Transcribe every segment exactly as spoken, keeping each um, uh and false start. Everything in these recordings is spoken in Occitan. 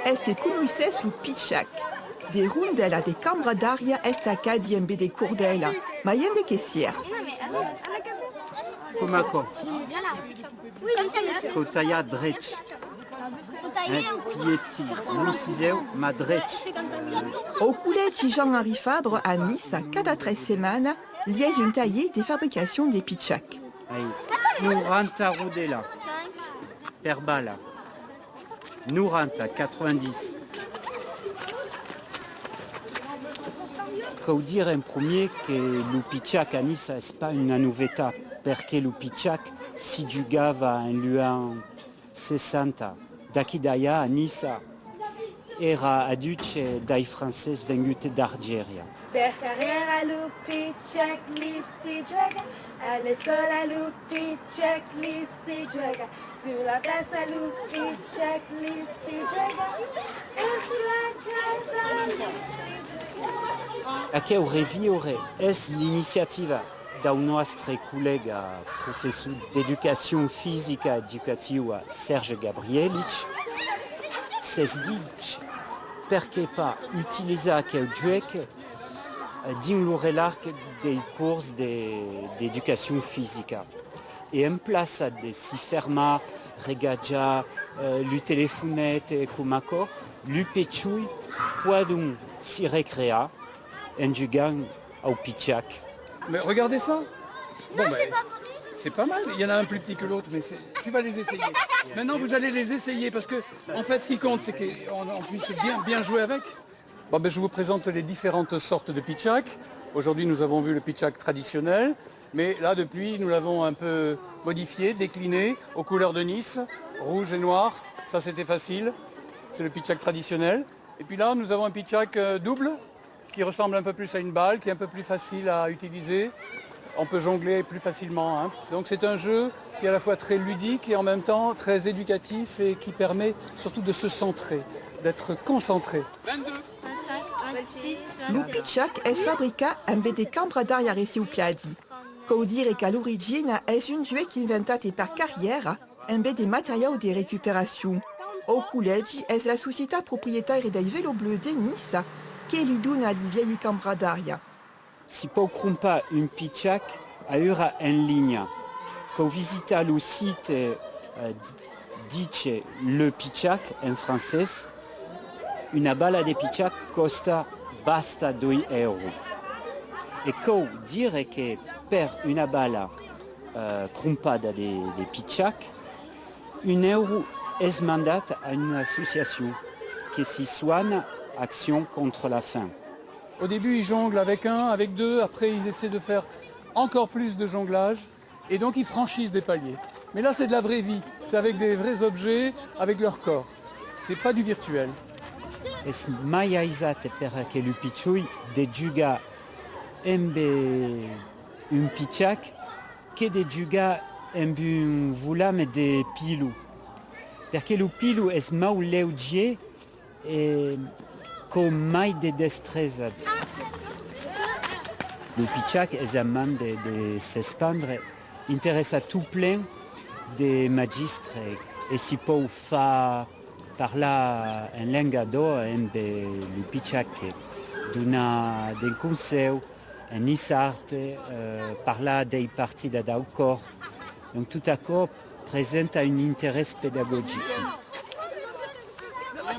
Es que conoissètz lo pichac? De rondèlas de cambradariá estacadi embe de cordèlas, mai en de que sièr? Coma aquò. Cau talhar drech. Eh, pilhètz lo sisèu, mas drech. Au collègi Jean-Henri Fabre a Niça, cada tres setmanas, li es un talhièr de fabricacion de pichac. Ai, noranta rodèlas per bala. Noranta, quatre-vingt-dix. Cau dire en promier que lo pichac a Niça es pas una novetat, perque lo pichac si jugava en lu ans seissanta. D'aquí d'alhà a Niça èra aduch dai francés vengut d'Argèria. Per carriera lo pichac li si juega, a l'escòla lo pichac li si juega, sus la plaça lo pichac li si juega, es la casa li si juega. Aqueu reviure es l'iniciativa dau nòstre collèga professor d'educacion fisica educativa Serge Gabrielitz, s'es dich, perqué pas utilizar aqueu juec, eh, dins lo relarg dei cors de, d'educacion fisica. E en plaça de si fermar, regajar, eh, lo telefonet, eh, coma aquò, lu pechoi pòdon si recrear en jugant au pichac. Mais regardez ça. Bon, ben, c'est pas mal. Il y en a un plus petit que l'autre, mais c'est- tu vas les essayer. Maintenant, vous allez les essayer parce que, en fait, ce qui compte, c'est qu'on on puisse bien, bien jouer avec. Bon, ben, je vous présente les différentes sortes de pichac. Aujourd'hui, nous avons vu le pichac traditionnel, mais là, depuis, nous l'avons un peu modifié, décliné aux couleurs de Nice, rouge et noir. Ça, c'était facile. C'est le pichac traditionnel. Et puis là, nous avons un pichac, euh, double, qui ressemble un peu plus à une balle, qui est un peu plus facile à utiliser. On peut jongler plus facilement, hein. Donc c'est un jeu qui est à la fois très ludique et en même temps très éducatif et qui permet surtout de se centrer, d'être concentré. Lo pichac es fabricat embe de cambradariá recicladi. Cau dire qu'a l'origina es un juec inventat per Carriera embe de materiau de recuperacion. Au collègi es la societat proprietaire dei Vélos Bleus de Niça que li dona li vielhi cambradariá. Si pòu crompar un pichac aüra en linha. Cau visitar lo site, eh, di-, diche Le Pichac en francés. Una bala de pichac còsta basta doi èuros. E cau dire que per una bala, eh, crompada de, de pichac, un èuro es mandat a una associacion que si sòna Action contre la faim. Au début, ils jonglent avec un, avec deux, après ils essaient de faire encore plus de jonglage, et donc ils franchissent des paliers. Mais là, c'est de la vraie vie, c'est avec des vrais objets, avec leur corps. C'est pas du virtuel. Es mai aisat per aquelu pichoi de jugar embe un pichac que de jugar embe un volame de pilo, perque lo pilo es mau leugier e cau mai de destresa. Lo pichac es a man de, de s'espandre, interessa tot plen de magistre e si pòu far parlar en lenga d'òc embe lo pichac, donar de consèu en niçard, eh, parlar dei partidas dau còr. Donc tot aquò presenta un interès pedagogic.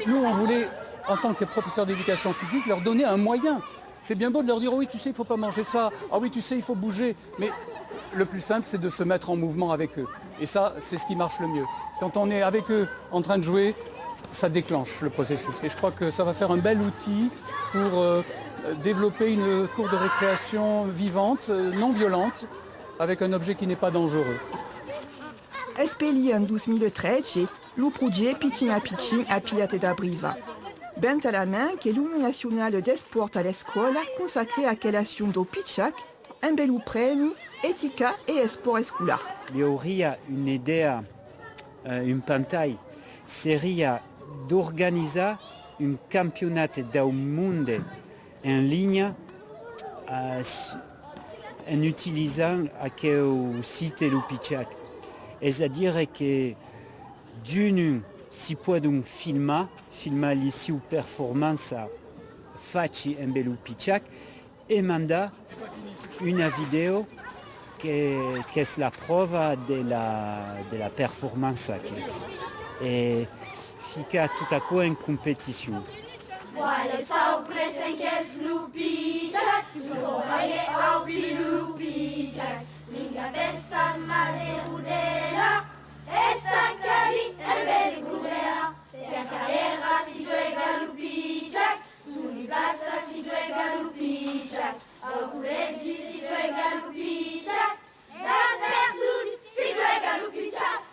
Nous, on voulait, en tant que professeur d'éducation physique, leur donner un moyen. C'est bien beau de leur dire, oh oui, tu sais, il faut pas manger ça, ah oui, tu sais, il faut bouger, mais le plus simple, c'est de se mettre en mouvement avec eux. Et ça, c'est ce qui marche le mieux. Quand on est avec eux en train de jouer, ça déclenche le processus. Et je crois que ça va faire un bel outil pour, euh, développer une cour de récréation vivante, euh, non violente, avec un objet qui n'est pas dangereux. Espellit en dos mila tretze, lo projècte Pichin a Pichin a pilhat da briva. Benta la man que l'Union Nacionala d'Espòrt a l'Escòla consacrè aquela accion dau pichac embe lo prèmi Etica e Espòrt Escolar. Li auriá una idèa, eh, un pantai, seriá d'organizar un campionat dau monde en linha eh, s-, en utilizant aqueu site Lo Pichac. Es a dire que d'uns s'i pòdon filmar, filmar li sieu performanças fachi embé Lo Pichac e mandar una vidèo que, qu'es la pròva de la, de la performança que, e ficar tot aquò en competicion. Voilà çò present qu'es Lo Pichac, lo cavalièr au pit Lo Pichac, linga pèça mal de rodela, estancadi embé de cordèla, per carrièra si juega Lo Pichac, sus li plaças si juega Lo Pichac, au collègi si juega Lo Pichac, dapertot si juega Lo Pichac.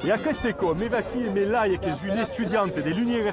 E aqueste còp, me vaquí emé Laia, qu'es una estudianta de l'universitat.